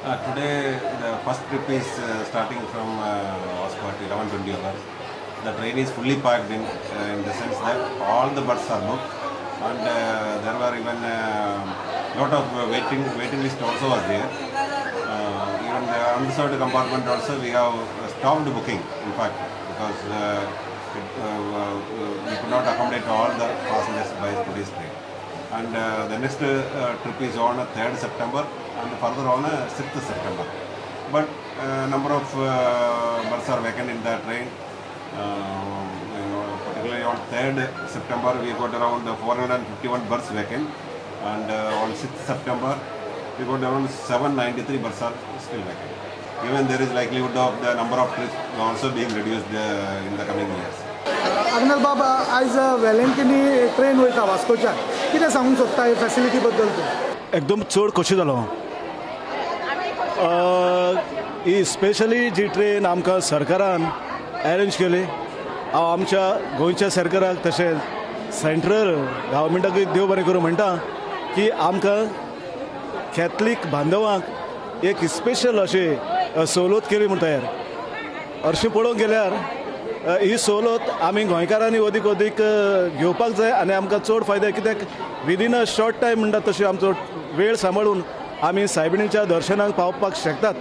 Today the first trip is starting from Vasco at 11:20 hours. The train is fully packed in the sense that all the berths are booked, and there were even lot of waiting list also was there. Even the unreserved compartment also we have stopped booking, in fact, because we could not accommodate all the passengers by today's train. And the next trip is on 3rd September and further on 6th September. But number of berths are vacant in the train. Particularly on 3rd September we got around 451 berths vacant, and on 6th September we got around 793 berths are still vacant. Even there is likelihood of the number of trips also being reduced in the coming years. Agnel बाब, आयज वेलंकिनी train वयता वास्कोच्यान, कितें सांगूंक सोदता हे facility बद्दल तूं? एकदम चड खोशी जालो. ही स्पेशली जी ट्रेन आमकां सरकारान अरेंज केली, हांव आमच्या गोंयच्या सरकाराक तशेंच सेंट्रल गव्हर्मेंटाकूय देव बरें करूं म्हणटा की आमकां कॅथलीक बांधवांक एक स्पेशल अशी सवलत केली म्हूण तयार. हरशीं पळोवंक गेल्यार ही सवलत आमी गोंयकारांनी अदीक अदीक घेवपाक जाय आनी आमकां चड फायदो, कित्याक विदीन अ शॉर्ट टायम म्हणटा तशी आमचो वेळ सांबाळून आमी सायबिणीच्या दर्शनाक पावपाक शकतात.